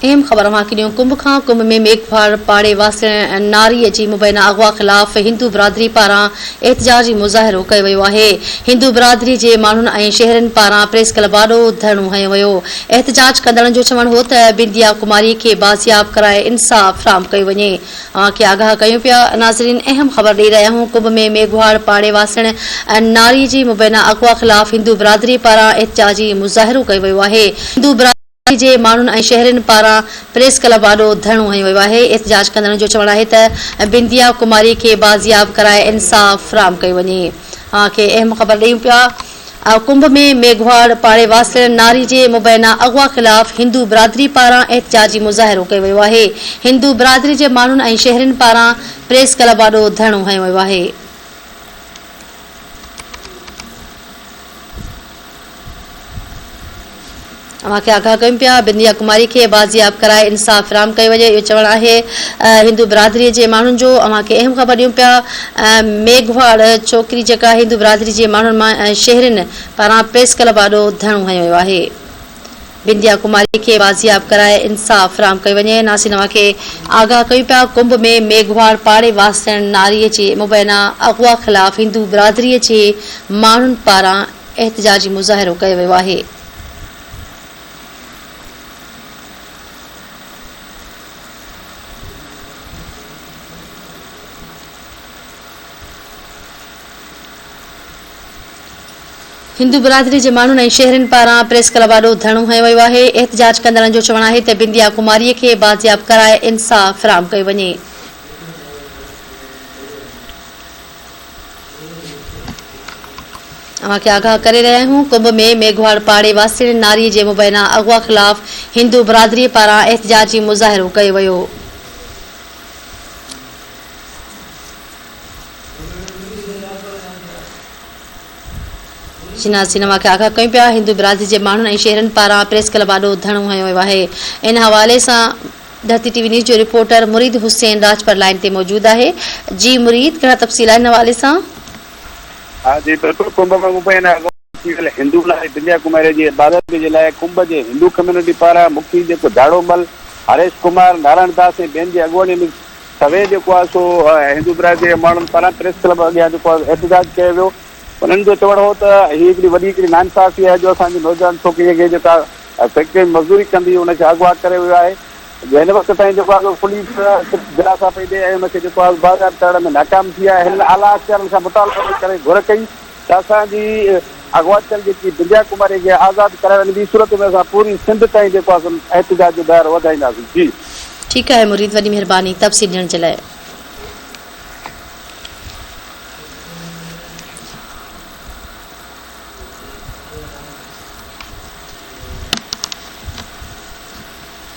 اهم خبر اوهان کي ڏيون ڪنب کان ڪنب ۾ ميگهواڙ پاڙي واسڻ ناري جي مبينا اغوا خلاف هندو برادري پاران احتجاجي مظاهرو ڪيو ويو آهي هندو برادري جي ماڻهن ۽ شهرين پاران پريس ڪلب آڏو ڌرڻو هنيو ويو احتجاج ڪندڙن جو چوڻ هو ته بنديا ڪماري کي بازياب ڪرائي انصاف فراهم ڪيو وڃي اوهان کي آگاهه ڪيون پيا. ناظرين اهم خبر ڏئي رهيا آهيون ڪنب ۾ ميگهواڙ پاڙي واسڻ ناري جي مبينا اغوا خلاف هندو برادري پاران احتجاجي مظاهرو ڪيو ويو آهي هندو برادري جي ماڻهن ۽ شهرين پاران پريس ڪلب آڏو ڌرڻو هنيو ويو آهي احتجاج ڪندڙن جو چوڻ آهي ته بنديا ڪماري کي بازياب ڪرائي انصاف فراهم ڪيو وڃي اوهان کي اهم خبر ڏيون پيا. ڪنب ۾ ميگهواڙ پاڙي واسڻ ناري جي مبينا اغوا خلاف هندو برادري پاران احتجاجي مظاهرو ڪيو ويو آهي، هندو برادري جي ماڻهن ۽ شهرين پاران پريس ڪلب آڏو ڌرڻو هنيو ويو آهي. اوهان کي آگاهه ڪيون پيا بنديا ڪماري کي بازياب ڪرائي انصاف فراهم ڪيو وڃي اهو چوڻ آهي هندو برادري جي ماڻهن جو اوهان کي اهم خبر ڏيون پيا ميگهواڙ ڇوڪري جيڪا هندو برادري جي ماڻهن مان شهرين پاران پريس ڪلب آڏو ڌرڻو هنيو ويو آهي بنديا ڪماري کي بازياب ڪرائي انصاف فراهم ڪيو وڃي ناصر اوهان کي آگاهه ڪيون پيا ڪنب ۾ ميگهواڙ پاڙي واسڻ ناري جي مبينا اغوا خلاف هندو برادري جي ماڻهن پاران احتجاجي مظاهرو ڪيو ويو آهي. هندو برادري جي ماڻهن ۽ شهرين پاران پريس ڪلب آڏو ڌرڻو هنيو ويو آهي، احتجاج ڪندڙن جو چوڻ آهي ته بنديا ڪماري کي بازياب ڪرائي انصاف فراهم ڪيو وڃي. اوهان کي آگاهه ڪري رهيا آهيون ڪنب ۾ ميگهواڙ پاڙي واسين ناري جي مبينا اغوا خلاف هندو برادري پاران احتجاجي مظاهرو ڪيو ويو. شناسين اوهان کي آگاهه ڪيون پيا هندو برادري جي ماڻهن ۽ شهرين پاران پريس ڪلب آڏو ڌرڻو هنيو ويو آهي ان حوالي سان ڌرتي ٽي وي نيوز جو رپورٽر مريد حسين راڄپر لائين تي موجود آهي جي مريد ڪهڙا تفصيل آهن ان حوالي سان. ها جي بلڪل ڪنڀ ۾ مبينا اغوا ٿي ويل هندو ناري بنديا ڪماري جي بازيابي جي لاء ڪنڀ جي هندو ڪميونٽي پاران مکي جيڪو جاڙو مل، هريش ڪمار، نارائڻ داس ۽ ٻين جي اڳواڻي ۾ سوين جيڪو آهي سو هندو برادري جي ماڻهن پاران پريس ڪلب اڳيان جيڪو آهي احتجاج ڪيو ويو انهن جو چوڻ هو ته هي هڪڙي وڏي هڪڙي ناانصافي آهي جو اسان جي نوجوان ڇوڪري کي جيڪا فيڪٽري ۾ مزدوري ڪندي ان کي اغوا ڪري ويو آهي جو هن وقت تائين جيڪو آهي پوليس صرف دلاسا پئي ڏئي ۽ ان کي جيڪو آهي بازياب ڪرڻ ۾ ناڪام ٿي آهي هنن اعليٰ اختيارن کان مطالبو ڪري گهر ڪئي ته اسان جي اغوا ٿيل جيڪي بنديا ڪماري کي آزاد ڪرايو وڃي ٻي صورت ۾ اسان پوري سنڌ تائين جيڪو آهي احتجاج جو دائرو وڌائينداسين جي. ٺيڪ آهي مريد وڏي مھرباني تفصيل ڏيڻ جي لاء.